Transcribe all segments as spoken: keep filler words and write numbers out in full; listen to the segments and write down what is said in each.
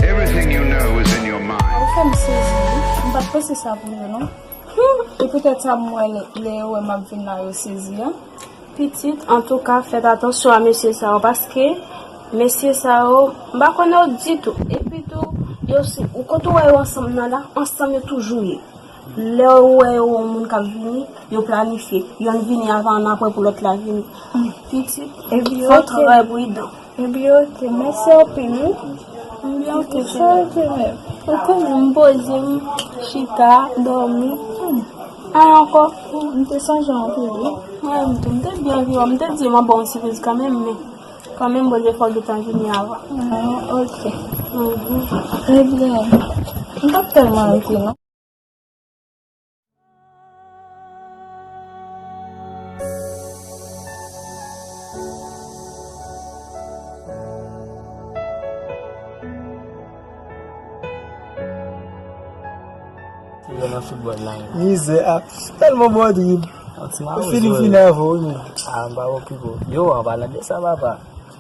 Everything you know is in your mind. Ou fè m sezi, wi. M pa t panse sa pou yo, non. E poutèt sa, m wè lè, lè yo wè m ap vin la, yo sezi a. Pitit, antouka, fèt atansyon a mesye sa yo, paske mesye sa yo, m pa konnen yo ditou. Epi tou, yo si, ou kote ou wè yo ansanm nan la, ansanm yo toujou ye. Lè ou wè yo wè yon moun k ap vini, yo planifye. Yonn vini avan, annapre pou lòt la vini. Pitit, fò trè pridan. Ebyen, oke, mèsi anpil, wi. Ebyen, oke, cheri. Ou konnen m poze m, chita, dòmi. Anyen ankò. M te sonje w anpil, wi. Mwen menm tou, m te byen vivan. M te di m ap ba w yon sipriz kanmenm, men kanmenm, Bondye fè w gentan vini avan. Ah, oke. Mhm. Ebyen, m t ap tèlman ri, non. Yo nan foutbòl la, wi. Mizè, a, tèlman bon drib. Yon ti mawozo, wi. Fini, fini avè w, wi, men. A, m pa okipe w. Yo, an palan de sa, papa.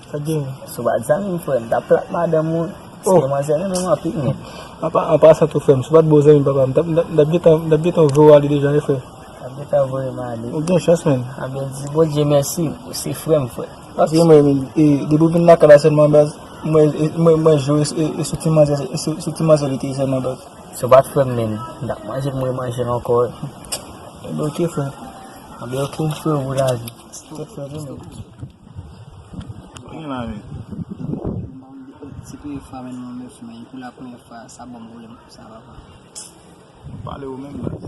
Sa gen? Si w pa t zanmi m, frè, m t ap plat madanm ou. Oh. Se manzè renmen m anpil, men. Apa, apa sa tou, frè m, si w pa t bon zanmi m, papa, m t ap, m t ap, m t ap gentan, m t ap gentan voye w ale deja, wi, frè. M t ap gentan voye m ale. Ou gen chans, men. Anben, di Bondye mèsi, ou se frè m, frè. Paske mwen, men, e, depi w vin lakay la sèlman, baz, mwen, e, mwen, mwen jwe, e, e, sou ti manzè, e, sou, sou ti manzè li te ye sèlman, baz. Si w pa t frè m, men, m t ap manje l, mwen manje l ankò. Ebyen, oke, frè. Anben, oke, m frè, pou lavi. Tèt frè, wi, men. Sa gen la, men? Se premye fwa, men, mwen menm, men, pou la premye fwa, sa ban m pwoblèm konsa, papa. Pale ou menm, baz.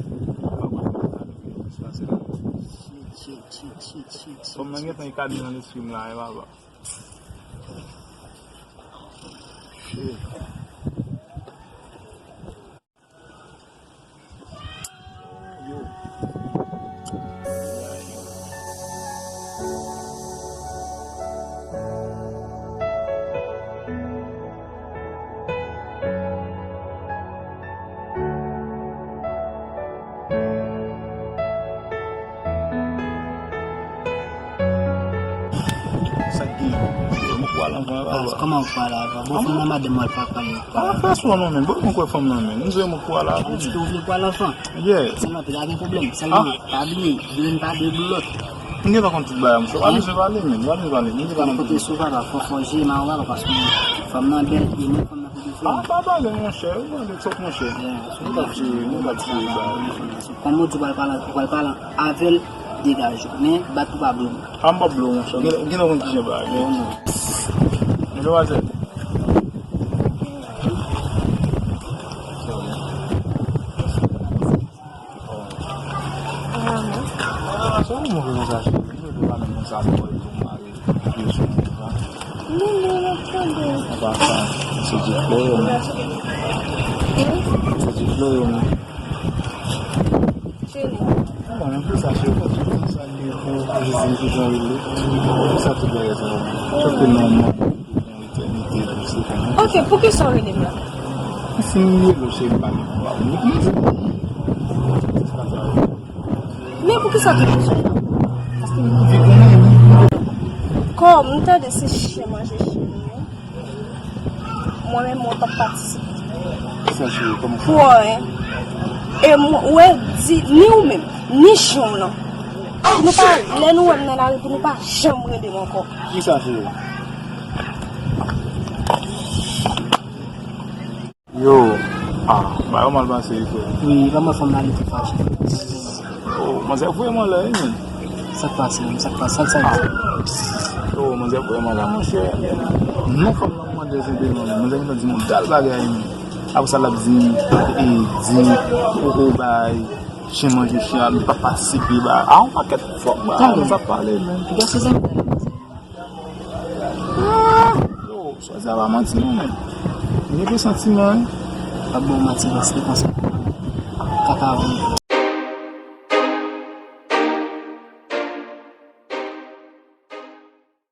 Shit, shit, shit, shit, shit, shit. Fanm nan gentan e kade nan lespri m la, e, papa. Shit. Sa k gen? Mwen kwè al anvan, papa. Kòman w kwè al anvan? Bon, fanm nan madanm mwen pa kwè al anvan. Ala fè sou non, men. Bon, mwen kwè fanm nan, men. M di mwen kwè al anvan. Ou di ke w vle kwè al anvan? Yeah. Sèlman, pa gen pwoblèm. Sèlman, pa bliye, youn pa de lòt. M gentan konn tout bagay, monchè. Pa bezwen pale, men. Pa bezwen pale. M gentan konn tout. Konte sou papa, fò, fò jere maron papa, paske fanm nan bèl, e menm fanm nan. Ah, pa pale, monchè. Ou pale twòp, monchè. Nou pa tiye, nou pa tiye bagay. Kòm ou di, ou pral pale, ou pral pale avè l, degaje w. Men, bat pou pa blo w. Ah, m p ap blo w, monchè. Ou gen, ou gen lè konn kijan bagay ye. Non, non. Men demwazèl. Sa yon move konsa, cheri. Mwen te pa menm konsa, mwen te mare. Yo sou mwen la. Non, non, non, tande. Apa sa, se di flè yo, men. Hmm? Se di flè yo, men. Cheri. Non, men pou sa, cheri, fò di sa, li pou, pou Jezi, pou jan li ye. Pou sa, tout bagay sa, men. Chak te nan yon mond, nan yon etènite, pou se fè, men. Ok, pou ki sa w rele m la? Si m rele w, cheri, m pa gen pou ba ou. Ou konn se Men poukisa tout moun chèche? Paske m di konnen wi. Kòm m tande se chen manje chen wi. Mwen menm mwen p ap patisipe. Kisa cheri, kòman sa? Pou anyen. E mwen, ou wè, di, ni ou menm, ni chen w lan. Pou nou pa, lè nou wè m nan lari, pou nou pa janm rele m ankò. Kisa cheri? Yo, ah, bagay yo mal pase wi, frè. Wi, kòman fanm nan li te fache? Oh, manzè voye m anlè wi, men. Sa k pase, menm? Sa k pase? Sa k sa di? Oh, manzè voye m anlè, monchè. Non, fanm nan mande se de non, men manzè gentan di m yon dal bagay, men. Apre sa, l ap di m, e, di m, oh, oh, bay, chen manje chen, li pa patisipe, ba. Ah, yon pakèt fòk, ba, nou pa pale, men. Yo, swazi a pa manti non, men. Li gen presantiman wi. Pa bon manti, paske konsa kaka vre.